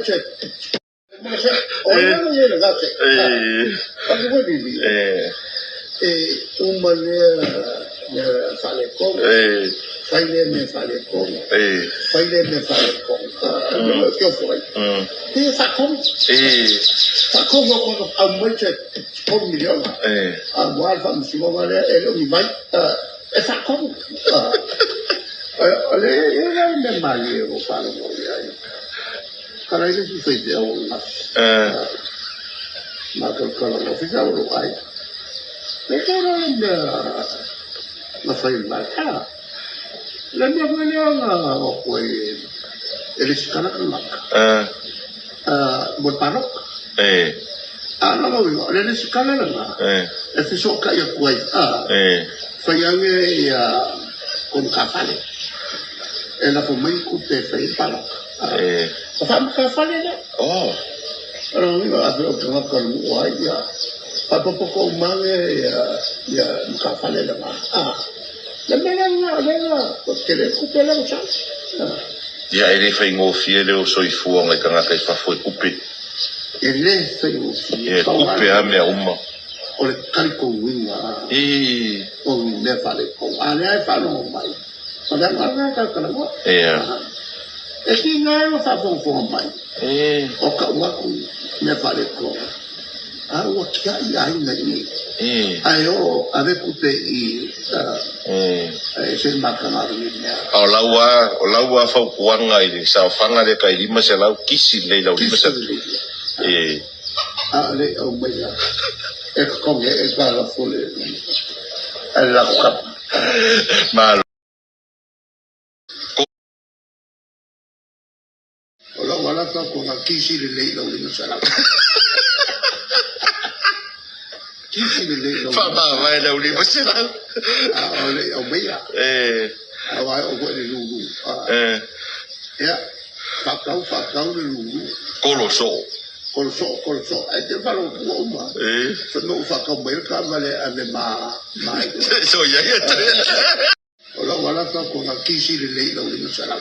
E uma lea mea faaletonu, fai lea mea faaletonu, fai lea mea faaletonu. E te ofo ai. E faatonu. Faatonu atu aumai se $3 miliona. Aua le faamasinoga lea e le o ni vai. E faatonu. O le mea malie ua faalogo i ai. Tala i le isi faifeau o le gafi. Matalakala loa faifeau o lou aiga. Le tau loa le mea na fai e le Vaega. Le mea foi lea na o atu ai e lesitala tagata mo le palota. A o lona uiga, o le lesitala lena e fesootai atu ai, fai ane ia konikafale e lafo mai ni tupe e fai ai le palota. O faamatafale lea. O lona uiga, afai o tagata o le nuu ai, ia faapopoto uma ane ia matafale lena. Le mea lena, o lea na tele ai tupe lea na sau. Ia, e le faigofie le soifua o nai tagata i fafo e tupe. E le faigofie. E tupe lava mea uma. O le talitonuina o ni mea faaletonu. A o lea e faalogo mai, o le agaga lena e talatalanoa. E tiga ai ona faafogafoga mai o tau atu mea faaletonu, a ua tiai aiga i nei, ae o ave tupe i se mataga o lenei mea. A o lau lava, o lau lava fautuaga i le saofaga lea tai 500, kisi lelei lau 500. A o le i aumaia e totogi e talafo le latou kapa. Malo. O lau ala fautuaga, kisi lelei lau 500. Kisi lelei lau 500. Faamavae lau 500. A o le i aumaia. Aua e oo foi i le lulu. Ia, faatau, faatau le lulu. Kolo soo. Kolo soo, kolo soo. Ae te faalogo ua uma. Fai mai ua faatau mai le taavale e ave ma So ia ia. O lau ala fautuaga, kisi lelei lau 500.